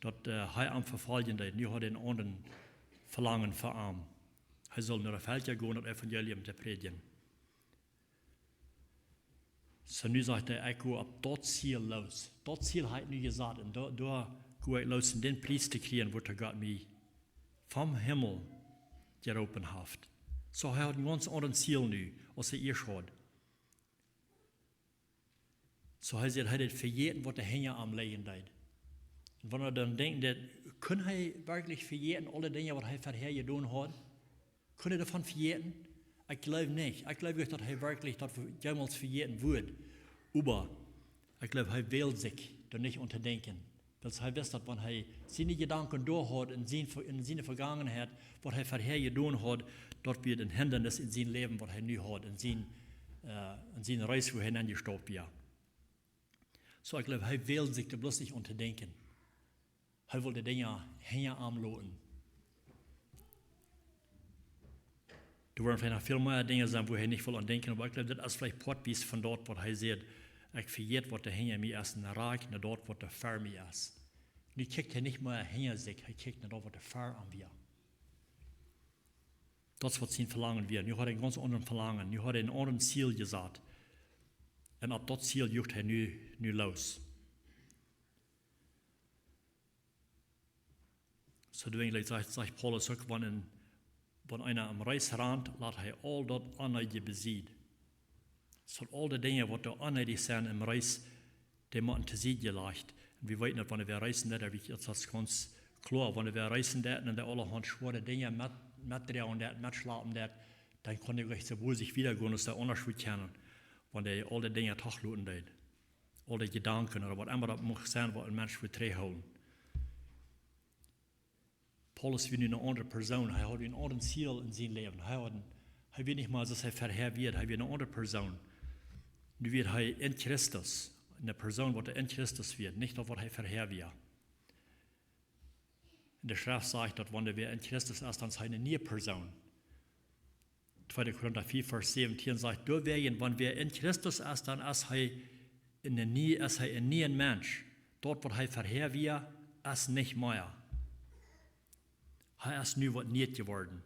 daut, äh, hee am vefoljen deed. Nu haud hee een aundret Velangen fa am. Hee sull no de Velkja gonen, daut Evangelium to prädjen. Soo, nu sajcht hee, ekj go opp daut Ziel loos. Daut Ziel hab ekj nu jesat, un doa, doa go ekj loos, om dän Pries to kjrieen, wuatoo Gott mie vom Himmel jeroopen haft. Soo, hee haud een gaunz aundret Ziel nu, aus hee ieescht haud. Soo, hee sajcht, hee deed vejäten, waut doa hinja am lijen deed. Un wan wie dan denkjen, daut, kunn hee werkjlich vejäten, aule Dinja, waut hee verhäa jedonen haud? Kunn hee doavon vejäten? Ekj jleew nich. Ekj jleew nich, daut hee werkjlich daut ve-, jemols vejäten wudd. Oba ekj jleew, hee wäld sikj doa nich aun to denkjen. Wiels hee wist, daut wan hee siene Jedanken doa haud en sien Ve-, en siene Vegangenheit, waut hee verhäa jedonen haud, daut wia een Hindanis en sien Läwen, waut hee nu haud, en sien, äh, en siene Reis, wua hee nenjestaupt wia. Soo, ekj jleew, hee wäld sikj doa bloos nich aun to denkjen. Hee wull de Dinja hinja am loten. Doa woaren veleicht noch väl mea Dinja sennen, wua hee nich wull aun denkjen, oba ekj jleew, daut es veleicht poatwies von daut, waut hee sajcht, ekj vejät, waut doa hinja mie es, un rakj no daut, waut doa ver mie es. Nu kjikjt hee nich mea hinja sikj, hee kjikjt no daut, waut doa ver am wia. Daut es, waut sien Velangen wia. Nu haud hee een gaunz aundret Velangen, nu haud hee een aundret Ziel jesat. Un opp daut Ziel jucht hee nu, nu loos. Soo doa sajcht, sajcht Paulus uk, wan een, wan eena em Reis rant, lat hee aul daut Onneedje besied. Soo aul de Dinja, waut doa onneedich sent em Reis, dee motten to Sied jelajcht. Un wie weeten daut, wan wie reisen, daut es, daut es gaunz kloa, wan wie reisen, daut un doa aulahaunt schwoare Dinja met, metdroagen, daut metschlapen, daut, dan kaun hee nich soo woo sikj wieda gonen, aus hee aundasch wudd kjennen, wan hee aul de Dinja toch loten deed. Aul de Jedanken ooda waut emma daut mucht sennen, waut een Mensch wudd trigjhoolen. Paulus wia nu eene aundre Persoon. Hee haud een aundret Ziel en sien Läwen. Hee haud, hee wia nich mea soo aus hee verhäa wia. Hee wia eene aundre Persoon. Nu wia hee en Christus. Eene Persoon, waut hee en Christus wia. Nich daut, waut hee verhäa wia. Un de Schreft sajcht, daut wan wäa en Christus es, dan es hee eene niee Persoon. Tweede Korinta vier, Varsch säwentieen sajcht: Doawäajen, wan wäa en Christus es, dan es hee eene nie-, es hee een niea Mensch. Daut, waut hee verhäa wia, es nich mea. Hee es nu waut Nieet jeworden.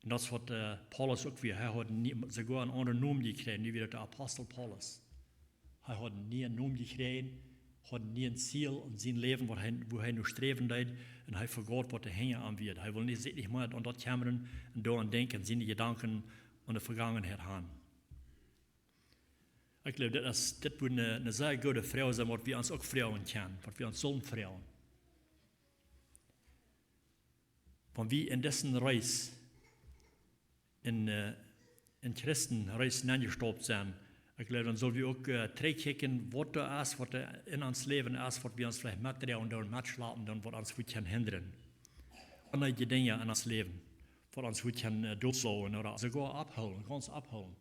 Un daut es waut, äh, Paulus uk wia. Hee haud nie-, soogoa een aundren Nomen jekjräajen. Nu wia daut de Apostel Paulus. Hee haud een nieen Nomen jekjräajen, haud een niee Ziel en sien Läwen, waut hee, woo hee no sträwen deed, un hee vegaut, waut doa hinja am wia. Hee wull nich, sikj nich mea aun daut kjemmren un doaraun denkjen, siene Jedanken aun de Vegangenheit han. Ekj jleew, dit es, dit wudd eene, eene sea goode Froag sennen, waut wie ons uk froagen kjennen, waut wie ons sullen froagen. Wan wie en dise Reis, en, äh, en Christenreis nenjestaupt sent, ekj jleew, dan sell wie uk, äh, trigjkjikjen, waut doa es, waut doa en ons Läwen es, waut wie ons veleicht metdroagen doonen, metschlapen doonen, waut ons wudd kjennen hindren. Aun dee Dinja en ons Läwen, waut ons wudd kjennen, äh, dootschlonen ooda soogoa aufhoolen, gaunz aufhoolen.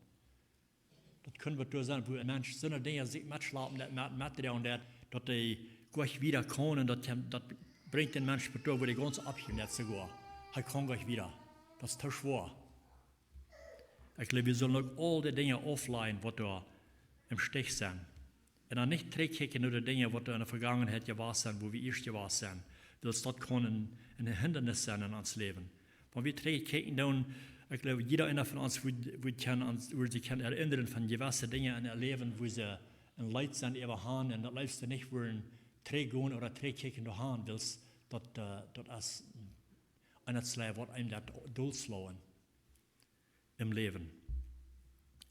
Daut kaun waut doa sennen, woo een Mensch soone Dinja sikj metschlapen deit, met, metdroagen deit, daut hee goanich wieda kaun un daut, daut brinjt dän Mensch waut doa, woo hee gaunz oppjäwen deit soogoa. Hee kaun goanich wieda. Daut es too schwoa. Ekj jleew, wie sellen uk aul dee Dinja auflajen, waut doa em Stich sent. Un dan nich trigjkjikjen no dee Dinja, waut doa en de Vegangenheit jewast sent, woo wie ieescht jewast sent. Wiels daut kaun een, een Hindanis sennen en ons Läwen. Wan wie trigjkjikjen, dan, ekj jleew, jieda eena von ons wudd, wudd kjennen aun, wudd sikj kjennen erinnren von jewesse Dinja en äa Läwen, woo see een Leet sent äwa han un daut leefste nich wudden trigjgonen ooda trigjkjikjen doahan, wiels daut, äh, daut es een Slach, waut eenem daut dootschlonen em Läwen.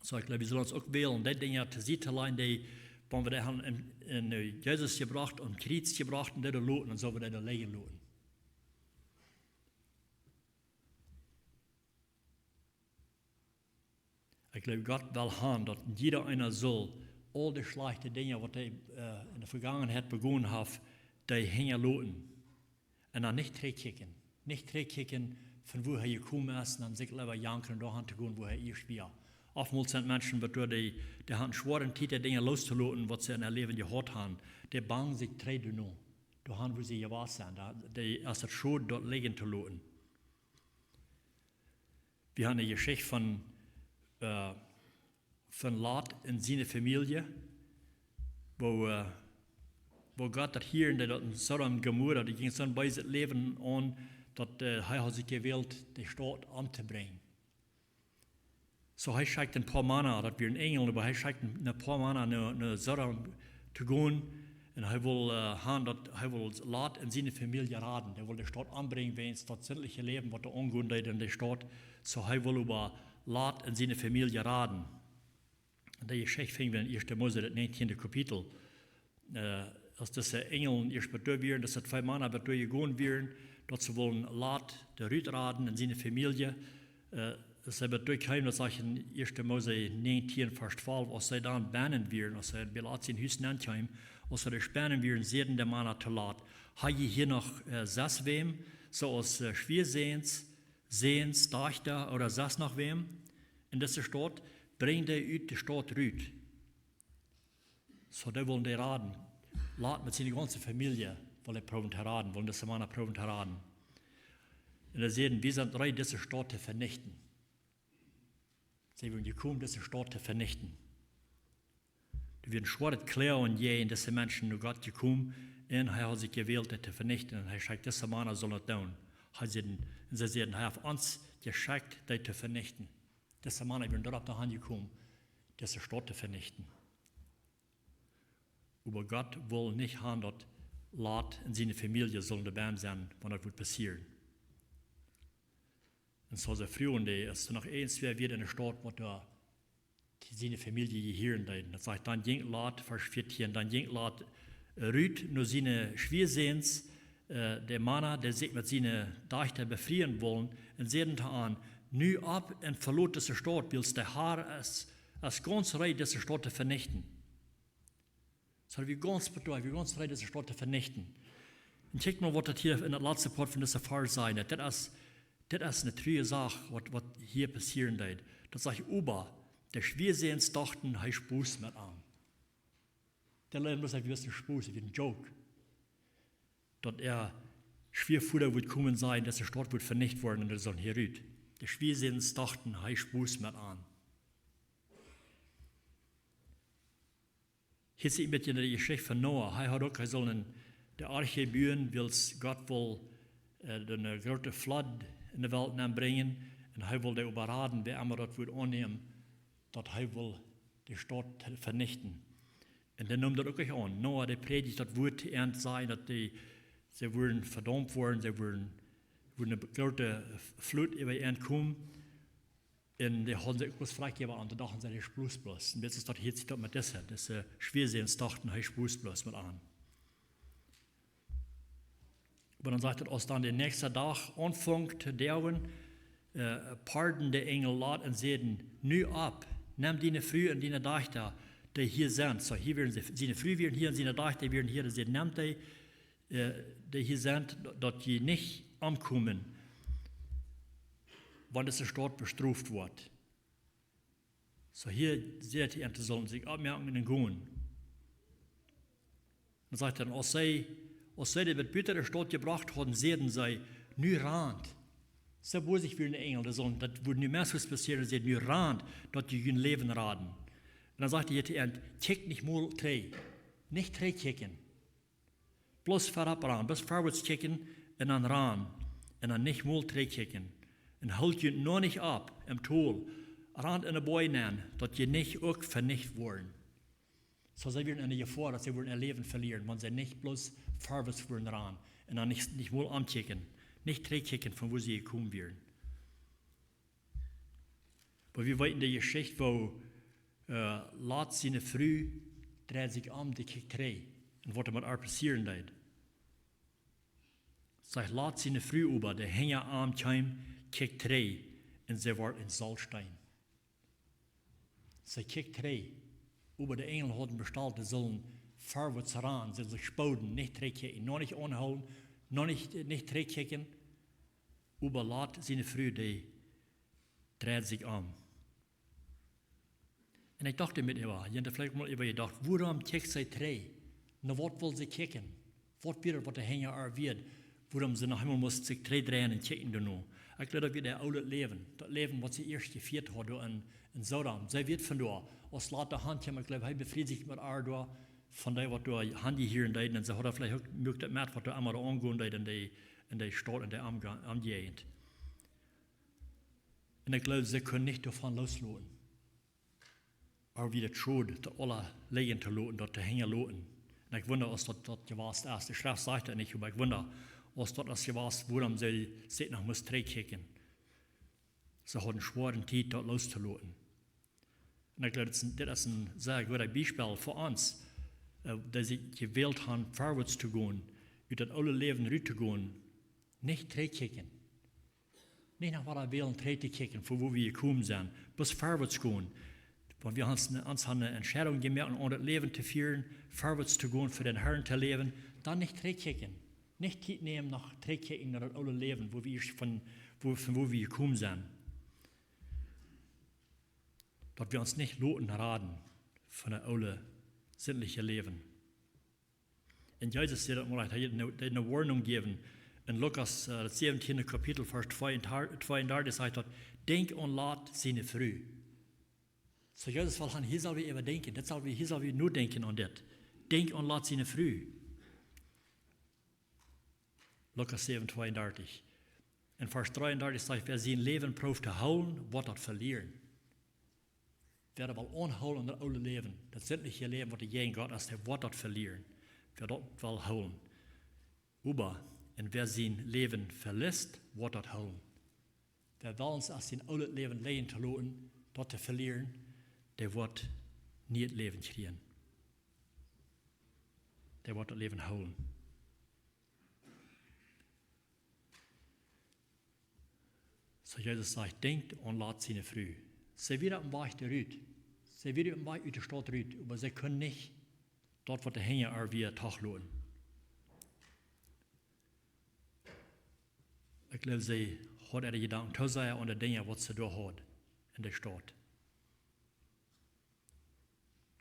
Soo, ekj jleew, wie sellen ons uk wälen, dee Dinja to Sied to lajen, dee, wan wie dee han en, en, äh, Jesus jebrocht, aum Kjriez jebrocht un dee doa loten, un sell wie dee doa lijen loten. Ekj jleew, Gott well han, daut jieda eena saul aul dee schlajchte Dinja, waut hee, äh, en de Vegangenheit begonen haft, dee hinjaloten. Un dan nich trigjkjikjen. Nich trigjkjikjen von woo hee jekomen es, un dan sikj leewa jankren, doahan to gonen, woo hee ieescht wia. Oftmols sent Menschen, waut doa dee, dee han eene schwoare Tiet, dee Dinja loostoloten, waut see en äa Läwen jehaut han. Dee bangen sikj trigj doano. Doahan, woo see jewast sent. Doa, dee, es daut schod, daut lijen to loten. Wie han eene Jeschicht von, äh, von Lot un siene Famielje, woo, äh, woo Gott daut hia un dee daut en Sodom un Gomorra, dee jinjen soon beeset Läwen aun, daut, äh, hee haud sikj jewält, dee Staut omtobrinjen. Soo, hee schekjt een poa Mana, daut wieren Enjel, oba hee schekjt een, een poa Mana no, no Sodom to gonen. Un hee wull, äh, han daut, hee wull Lot un siene Famielje raden. Hee wull dee Staut ombrinjen, wäajens daut sindliche Läwen, waut doa aungonen deed en dee Staut. Soo, hee wull oba Lot un siene Famielje raden. Un dee Jeschicht finj wie en Ieeschte Mose, daut näajentieende Kapitel. Äh, aus dise Enjel ieescht bie doa wieren, dise twee Mana bie doa jegonen wieren, daut see wullen Lot doa rutraden un siene Famielje, äh, aus see bie doa kjeemen, daut sajcht en Ieeschte Mose näajentieen, Varsch twalf, aus see dan bennen wieren, aus see bie Lot sien Hus nenkjeemen, aus see doa bennen wieren, säden de Mana to Lot: Hab jie hia noch, äh, sest wäm, soo aus, äh, Schwiasäns, Säns, Dajchta ooda sest noch wäm en dise Staut? Brinjt dee ut de Staut rut. Soo, dee wullen dee raden. Lot met siene gaunze Famielje wull hee proowen to raden, wullen dise Mana proowen to raden. Un dee säden: Wie sent reed, dise Staut to venichten. See wieren jekomen, dise Staut to venichten. Doa wia een schwoaret Kloagen jäajen dise Menschen no Gott jekomen, un hee haud sikj jewält, dee to venichten. Un hee schekjt dise Mana, sullen daut doonen. Hee säd, un see säden: Hee haft ons jeschekjt, dee to venichten. Dise Mana wieren doaropp doahan jekomen, dise Staut to venichten. Oba Gott wull nich han, daut Lot un siene Famielje sullen doabie sennen, wan daut wudd passieren. Un soo see fruagen dee, es doa noch irjentwäa wia enne Staut, waut doa siene Famielje jehieren deed. Daut sajcht, dan jinkj Lot, Varsch vieetieen, dan jinkj Lot rut no siene Schwiasäns, äh, de Mana, dee sikj met siene Dajchta befrieen wullen, un säden to an: Nu opp un velot dise Staut, wiels de Har es, es gaunz reed, dise Staut to venichten. Soo, wie gaunz bedroht, wie gaunz reed, dise Staut to venichten. Un kjikj mol, waut daut hia en daut latste Poat von dise Varsch sajcht. Daut es, daut es eene truaje Sach, waut, waut hia passieren deed. Daut sajcht: Oba de Schwiasäns dochten, hee spost met an. Dee leewden bloos, daut wia een Sposs, wia een joke. Daut äa Schwiavoda wudd komen, sajen, daut de Staut wudd venicht woaren un dee sullen hia rut. De Schwiasäns dochten, hee spost met an. Hia see wie een bät de Jeschicht von Noah. Hee haud uk, hee sull de Arche buen, wiels Gott wull, äh, eene groote Flood enne Welt nenbrinjen. Un hee wull dee äwaraden, wäa emma daut wudd aunnämen, daut hee wull de Staut venichten. Un dee neem daut uk nich aun. Noah, dee prädicht daut Wuat to an, sajen, daut dee, see wudden vedaumt woaren, see wudden, wudd eene groote Flut äwa an komen. Un dee hauden sikj uk bloos frakjäwa aun, dee dochten, see, dee spost bloos. Un dit es daut, hia see daut met dise, dise Schwiasäns dochten, hee spost bloos met an. Oba dan sajcht et, aus dan de näakjste Dach aunfunk to doagen, äh, porden de Enjel Lot un säden: Nu opp, nem diene Fru un diene Dajchta, dee hia sent. Soo, hia wieren see, siene Fru wia hia un siene Dajchta wia hia. Dee säden: Nem dee, äh, dee hia sent, daut jie nich omkomen, wan dise Staut bestroft woat. Soo, hia sajcht hee an, see sullen sikj oppmoaken un gonen. Dan sajcht et dan, aus see, aus see dee bat buta de Staut jebrocht hauden, säden see: Nu rant. See wussten, wia een Enjel, dee sullen, daut wudd nu meist passieren, säden: Nu rant, daut jie jun Läwen raden. Un dan sajcht hee to an: Kjikjt nich mol trigj. Nich trigj kjikjen. Bloos verropp ranen, bloos verwoats kjikjen un dan ranen. Un dan nich mol trigj kjikjen. Un hoolt junt noch nich opp em Tol. Rant en de Boaj nenn, daut jie nich uk venicht woaren. Soo, see wieren enne Jefoa, daut see wudden äa Läwen velieren, wan see nich bloos verwoats wudden ranen. Un dan nich, nich mol omkjikjen. Nich trigj kjikjen, von wua see jekomen wieren. Oba wie weeten de Jeschicht, woo, äh, Lot siene Fru dreid sikj om, dee kjikjt trigj. Un waut doa met ar passieren deed. Sajcht: Lot siene Fru oba, dee hinja am kjeem, kjikjt trigj, un see wort een Solsteen. See kjikjt trigj. Oba de Enjel hauden bestalt, dee sullen verwoats ranen, see sullen sikj spooden, nich trigj kjikjen, noch nich aunhoolen, noch nich, nich trigj kjikjen. Oba Lot siene Fru, dee dreid sikj om. Un ekj docht doa met äwa, jie haben veleicht mol äwa jedocht, wuarom kjikjt see trigj? No waut wull see kjikjen? Waut wia daut, waut doa hinja ar wia? Wuarom see noch eemol must sikj trigj dreien un kjikjen doano? Ekj jleew, daut wia äa oolet Läwen. Daut Läwen, waut see ieescht jefieet haud doa en, en Sodom. See wia von doa, aus Lot doa han kjeem, ekj jleew, hee befried sikj met ar doa, von dee, waut doa han jehieren deeden. Un see haud veleicht uk jemoakt daut met, waut doa emma aungonen deed en dee, en dee Staut, en dee Omga-, Omjäajent. Un ekj jleew, see kunn nich doavon loosloten. Oba wia daut schod, daut aules lijen to loten, daut to hinjaloten. Un ekj wunda, aus daut, daut jewast es. De Schreft sajcht daut nich, oba ekj wunda, aus daut es jewast, wuarom see sikj noch must trigj kjikjen. See hauden schwoare Tiet, daut loostoloten. Un ekj jleew, dit es een, dit es een sea goodet Biespel fa ons, äh, daut see jewält haben, verwoats to gonen, ut daut oole Läwen rut to gonen, nich trigj kjikjen. Nich no waut wie wellen trigj to kjikjen, von wua wie jekomen sent, bloos verwoats gonen. Wan wie ons, ons haben eene Entscheidunk jemoakt, om daut Läwen to fieren, verwoats to gonen, fa dän Harn to läwen, dan nich trigj kjikjen. Nich Tiet nämen, no trigj kjikjen no daut oole Läwen, wua wie ieescht von, wua, von wua wie jekomen sent. Daut wie ons nich loten raden von daut oole, sintliche Läwen. Un Jesus säd daut mol, hee deed eene, deed eene Woarnunk jäwen. En Lukas, äh, daut säwentieende Kapitel, Varsch twee un, tweeundartich sajcht daut: Denkjt aun Lot siene Fru. Soo, Jesus well han, hia sell wie äwa denkjen. Daut sell wie, hia sell wie nodenkjen aun dit. Denkjt aun Lot siene Fru. Lukas säwen, tweeundartich. En Varsch dreeundartich sajcht: Wäa sien Läwen prooft to hoolen, woat daut velieren. Wäa daut well aunhoolen en daut oole Läwen, daut sintliche Läwen, waut doa jäajen Gott es, dee woat daut velieren. Wäa daut well hoolen. Oba, un wäa sien Läwen veliest, woat daut hoolen. Wäa wellens es, sien oolet Läwen lijen to loten, daut to velieren, dee woat nieet Läwen kjrieen. Dee woat daut Läwen hoolen. Soo Jesus sajcht: Denkjt aun Lot siene Fru. See wia oppem Wajch doa rut. See wia oppem Wajch ut de Staut rut, oba see kunn nich daut, waut hinja äa wia, trigj loten. Ekj jleew, see haud äare Jedanken too sea aun de Dinja, waut see doa haud en de Staut.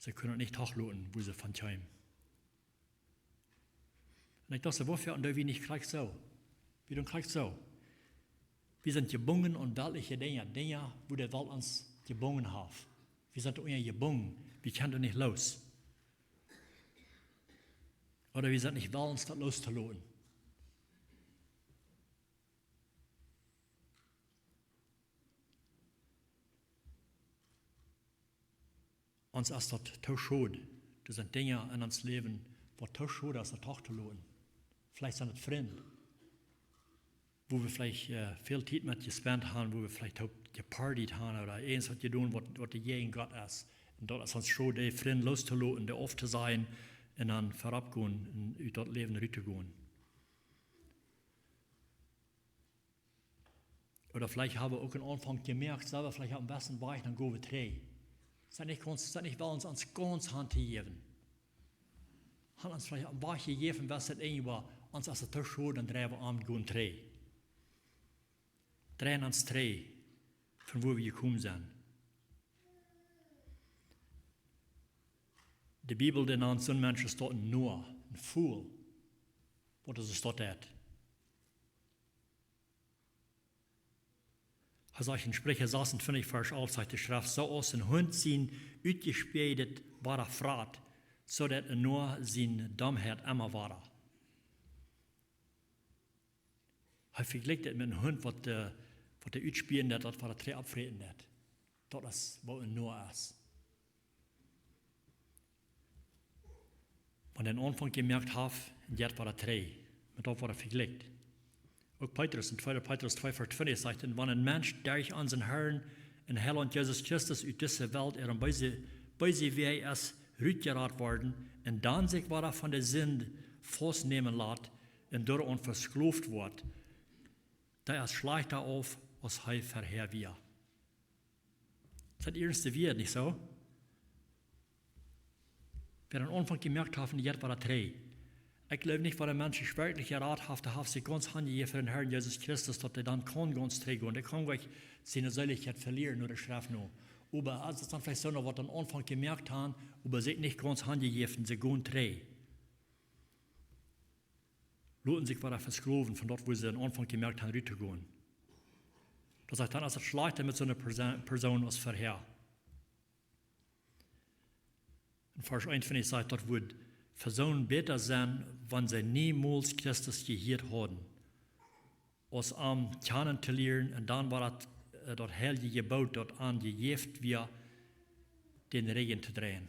See kunn daut nich trigj loten, wua see von kjeem. Un ekj docht soo: Wuarom doo wie nich krakjt soo? Wie doonen krakjt soo. Wie sent jebungen aun weltliche Dinja, Dinja, wua de Welt ons jebungen haft. Wie sent unja jebungen. Wie kjennen doa nich loos. Ooda wie sent nich wellens, daut loos to loten. Ons es daut too schod. Doa sent Dinja en ons Läwen, waut too schod es, daut trigj to loten. Veleicht sent et Frind, wua wie veleicht, äh, väl Tiet met jespent haben, wua wie veleicht uk jepartiet haben ooda irjentwaut jedonen, waut, waut jäajen Gott es. Un daut es ons schod, dee Frind loos to loten, dee auftosajen un dan verop gonen un ut daut Läwen rut to gonen. Ooda veleicht hab wie uk aum Aunfank jemoakt, sent wie veleicht oppem besten Wajch, dan go wie trigj. Sent nich gaunz, sent nich wellens, ons gaunz hantojäwen. Haben ons veleicht oppem Wajch jejäft, wist daut eent, oba ons es et too schod, dan dreien wie om, gonen trigj. Dreien ons trigj von wua wie jekomen sent. De Bibel, dee nant soon Mensch, es daut een Noah, een Fool. Waut es daut, daut? Hee sajcht en Spricha sasuntwintich, Varsch alf, sajcht de Schreft: Soo aus een Hunt sien utjespäadet Wada frat, soo deit een Noah siene Domheit emma wada. Hee vejlikjt daut met een Hunt, waut de, waut de utspäajen deit, daut waut de Trä oppfräten deit. Daut es waut een Noah es. Wan dee aunfangt jemoakt haft, jeit wada trigj. Met daut woat hee vejlikjt. Uk Petrus, en tweede Petrus twee Varsch twintich sajcht: Un wan een Mensch derch onsen Herrn un Heilaunt Jesus Christus ut dise Welt äare beese, beese Wäaj es rutjerat worden un dan sikj wada von de Sind faustnämen lat un doaraun vesklowt woat, dee es schlajchta auf, aus hee verhäa wia. Daut es daut ieeschte Wieed, nich soo? Wäa aum Aunfank jemoakt haft, un jeit wada trigj. Ekj jleew nich, wan een Mensch werkjlich jerat haft, dee haft sikj gaunz hanjejäft fa dän Herrn Jesus Christus, daut hee dan kaun gaunz trigj gonen. Dee kaun nich siene Seelichkjeit velieren, no de Schreft no. Oba aus et dan veleicht soone, waut aum Aunfank jemoakt haben, oba sikj nich gaunz hanjejäft, see gonen trigj. Loten sikj wada vesklowen von daut, wua see aum Aunfank jemoakt haben, rut to gonen. Daut sajcht dan, es et schlajchta met soone Perso-, Persoon aus verhäa. En Varsch eenuntwintich sajcht, daut wudd fa soone bäta sennen, wan see niemols Christus jehieet hauden, aus am kjanen to lieren, un dan wada daut, äh, daut heilje Jeboot, daut an jejäft wia, dän Rigjen to dreien.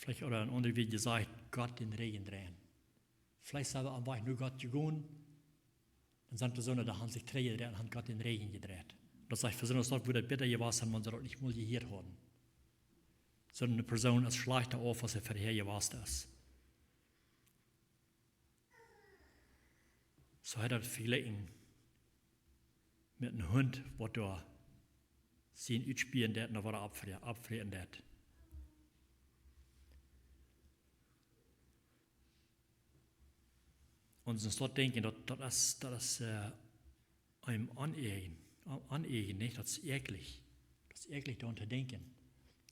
Veleicht, ooda een aundret Wieed jesajcht, Gott dän Rigjen dreien. Veleicht sent wie aum Wajch no Gott jegonen, dan sent doa soone, dee haben sikj trigjjedreit un haben Gott dän Rigjen jedreit. Daut sajcht, fa soone es daut, wudd daut bäta jewast sennen, wan see daut nich mol jehieet hauden. Soone Persoon es schlajchta auf, aus see verhäa jewast es. Soo haft daut vejlikjt met een Hunt, waut doa sien utspäajen deit un wada oppfrä-, oppfräten deit. Un soo daut denkjen, daut, daut es, daut es, äh, een Aunäajen, Aunäajen, nich? Daut es äakjlich. Daut es äakjlich, doaraun to denkjen.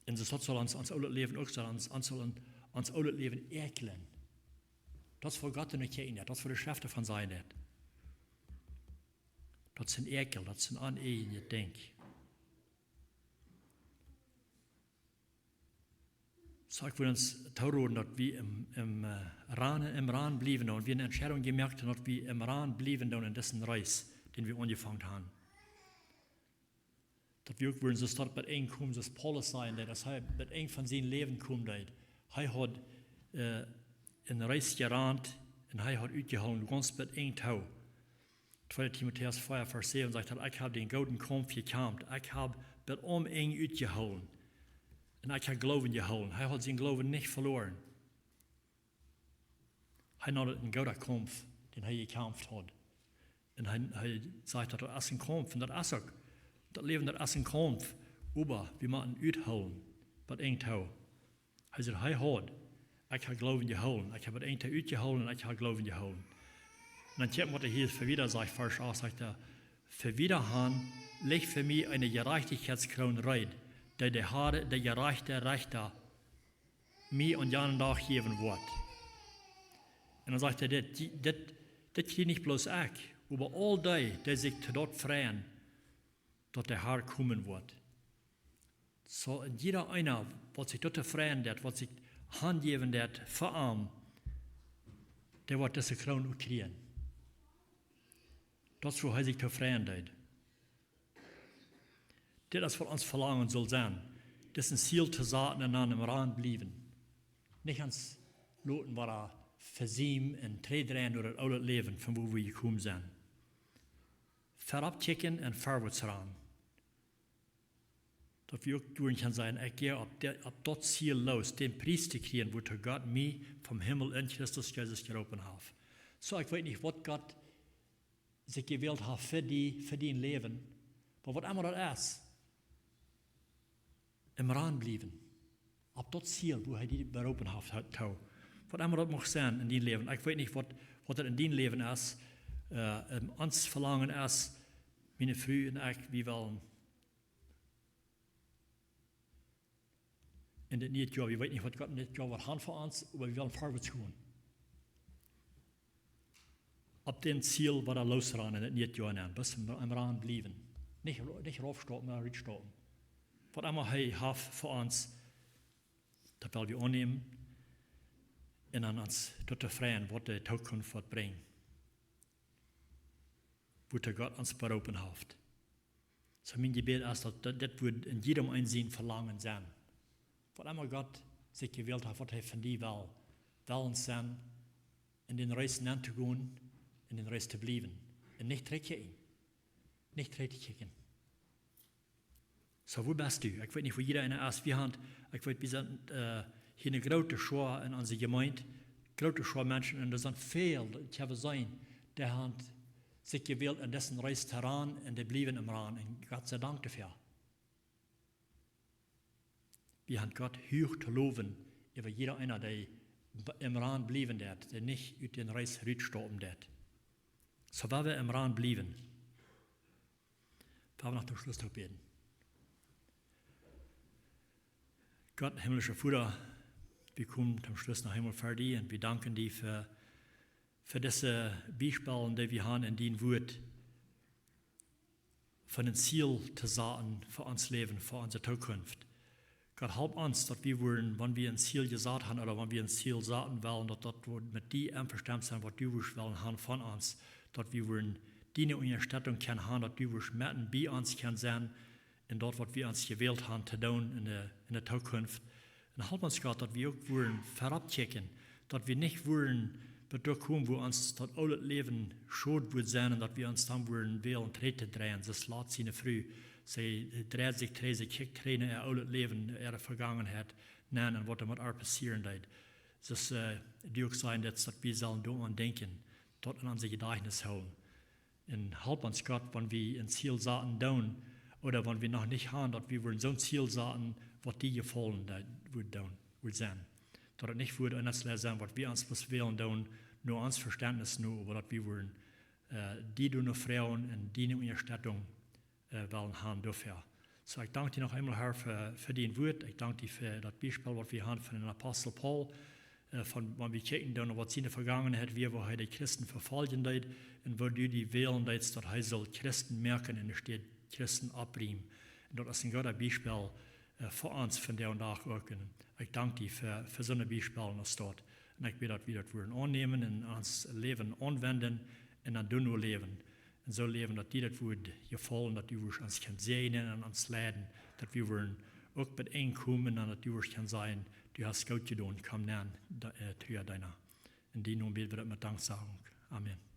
Un soo daut saul ons, ons oolet Läwen uk saul ons, ons saul ons, ons oolet Läwen äakjlen. Daut es fa Gott nich kjikjen, daut es fa de Schreft von sennen. Daut es een Äakjel, daut es een Aunäajen, ekj denkj. Soo ekj well ons toroden, daut wie em, em, äh, Rannen, em Rannen bliewen doonen. Wie eene Entscheidunk jemoakt haben, daut wie em Rannen bliewen doonen en dise Reis, dee wie aunjefongen haben. Daut wie uk wudden soo stoakj bie Enj komen, soo aus Paulus säd, daut aus hee bie Enj von sien Läwen kjeem, daut hee haud, äh, eene Reis jerant, Un hee haud utjehoolen gaunz bat Enj too. Tweede Timotäus vea, Varsch säwen sajcht daut: "Ekj hab dän gooden Kaumf jekjamft, ekj hab bat aum Enj utjehoolen. Un ekj hab Gloowen jehoolen." Hee haud sienen Gloowen nich veloaren. Hee neem daut een gooda Kaumf, dän hee jekjamft haud. Un hee, hee sajcht daut, daut es een Kaumf, un daut es uk. Daut Läwen, daut es een Kaumf, oba wie motten uthoolen, bat Enj too. Hee sajcht, hee haud, ekj hab Gloowen jehoolen, ekj hab bat Enj too utjehoolen un ekj hab Gloowen jehoolen. Un dan kjikj, waut hee hia fa wieda sajcht, Varsch acht, sajcht hee: "Fa wieda han licht fa mie eene Jerajchtichkjeitskroon reed, dee de Har, de jerajchte Rechta, mie aun janen Dach jäwen woat." Un dan sajcht hee: "Dit, dit, dit kjrie nich bloos ekj, oba aul dee, dee sikj to daut freien, daut de Har komen woat." Soo, un jieda eena, waut sikj doatoo freien deit, waut sikj hanjäwen deit fa am, dee woat dise Kroon uk kjrieen. Daut es, wua hee sikj too freien deed. Dit es, waut ons Velangen saul sennen. Dit es een Ziel to saten un aun dän Rand bliewen. Nich ons loten wada vesiemen un trigjdreien no daut oole Läwen, von wua wie jekomen sent. Verop kjikjen un verwoats rannen. Daut wie uk doaren kjennen sajen: "Ekj go opp de, opp daut Ziel loos, dän Pries to kjrieen, wuatoo Gott mie vom Himmel en Christus Jesus jeroopen haft." Soo, ekj weet nich, waut Gott sikj jewält haft fa die, fa dien Läwen, oba waut emma daut es, aum Rand bliewen. Opp daut Ziel, wua hee die beroopen haft, ha-, too. Waut emma daut mucht sennen en dien Läwen. Ekj weet nich, waut, waut daut en dien Läwen es. Äh, ähm, ons Velangen es, miene Fru un ekj, wie wellen en dit niee Joa, wie weeten nich, waut Gott en dit Joa woat haben fa ons, oba wie wellen verwoats gonen. Opp daut Ziel, waut wie loosrannen en dit niee Joa aun, bat aum, aum Rand bliewen. Nich, nich raufstoppen, oba rutstoppen. Waut emma hee haft fa ons, daut well wie aunnämen un aun ons doatoo freien, waut de Tookunft woat brinjen, wuatoo Gott ons beroopen haft. Soo, mien Jebäd es, daut, daut dit woat en jiedem eenen sien Velangen sennen. Waut emma Gott sikj jewält haft, waut hee von die well, wellens sennen, en dän Race nenn to gonen, en dän Race to bliewen. Un nich trigjkjikjen. Nich trigjkjikjen. Soo, wua best du? Ekj weet nich, wua jieda eena es. Wie haben, ekj weet, wie sent, äh, hia eene groote Schoa en onse Jemeent, groote Schoa Menschen, un doa sent väl, ekj hab jeseenen, dee haben sikj jewält en disen Race to rannen un dee bliewen aum Rand. Un Gott sie Dank doafäa. Wie haben Gott huach to lowen äwa jieda eena, dee b-, aum Rand bliewen deit, dee nich ut dän Race rutstoppen deit. Soo, wua wie aum Rand bliewen, wua wie noch toom Schluss noch bäden. Gott, himmlischa Voda, wie komen toom Schluss noch eemol ver die un wie danken die fa, fa dise Biespels, dee wie haben en dien Wuat, von een Ziel to saten fa ons Läwen, fa onse Tookunft. Gott, help ons, daut wie woaren, wan wie een Ziel jesat haben ooda wan wie een Ziel saten wellen, daut daut woat met die envestonen sennen, waut du woascht wellen haben von ons, daut wie woaren diene Unjastettunk kjennen haben, daut du woascht met bie ons kjennen sennen en daut, waut wie ons jewält haben to doonen en de, en de Tookunft. Un help ons, Gott, daut wie uk woaren verop kjikjen, daut wie nich woaren bat doa komen, wua ons daut oole Läwen schod woat sennen un daut wie ons dan woaren wellen trigj to dreien. Soo aus Lot siene Fru, see dreid sikj trigj, see kjikjt trigj no äa oolet Läwen, äare Vegangenheit, nenn un waut doa met äa passieren deed. Soo, äh, doo uk sennen, daut, daut wie sellen doaraun denkjen, daut en ons Jedajchtnis hoolen. Un help ons, Gott, wan wie een Ziel saten doonen, ooda wan wie noch nich haben, daut wie woaren soon Ziel saten, waut die jefaulen, daut woat doonen, woat sennen. Daut et nich woat een Ziel sennen, waut wie ons bloos wellen doonen, no ons Vestentnis no, oba daut wie woaren, äh, die doano froagen un diene Unjastettunk, äh, wellen haben doafäa. Soo, ekj dank die noch eemol, Herr, fa, fa dien Wuat. Ekj dank die fa daut Biespel, waut wie haben von dän Apostel Paul, äh, von, wan wie kjikjen dan, waut siene Vegangenheit wia, woo hee de Christen vefoljen deed un woo du die wälen deetst, daut hee saul Christen moaken un enne Städ Christen opriemen. Un daut es een goodet Biespel, äh, fa ons vondoag dän Dach uk. Un ekj dank die fa, fa soone Biespels aus daut. Un ekj bäd, daut wie daut woaren aunnämen un en ons Läwen aunwenjen un dan doano läwen. Un soo läwen, daut die daut woat jefaulen, daut du woascht ons kjennen säajnen un ons leiden, daut wie woaren uk bie die komen un daut du woascht kjennen sajen: "Du hast goot jedonen, komm nenn, de-, äh, trua Deena." En dien Nomen bäd wie daut met Danksagung. Amen.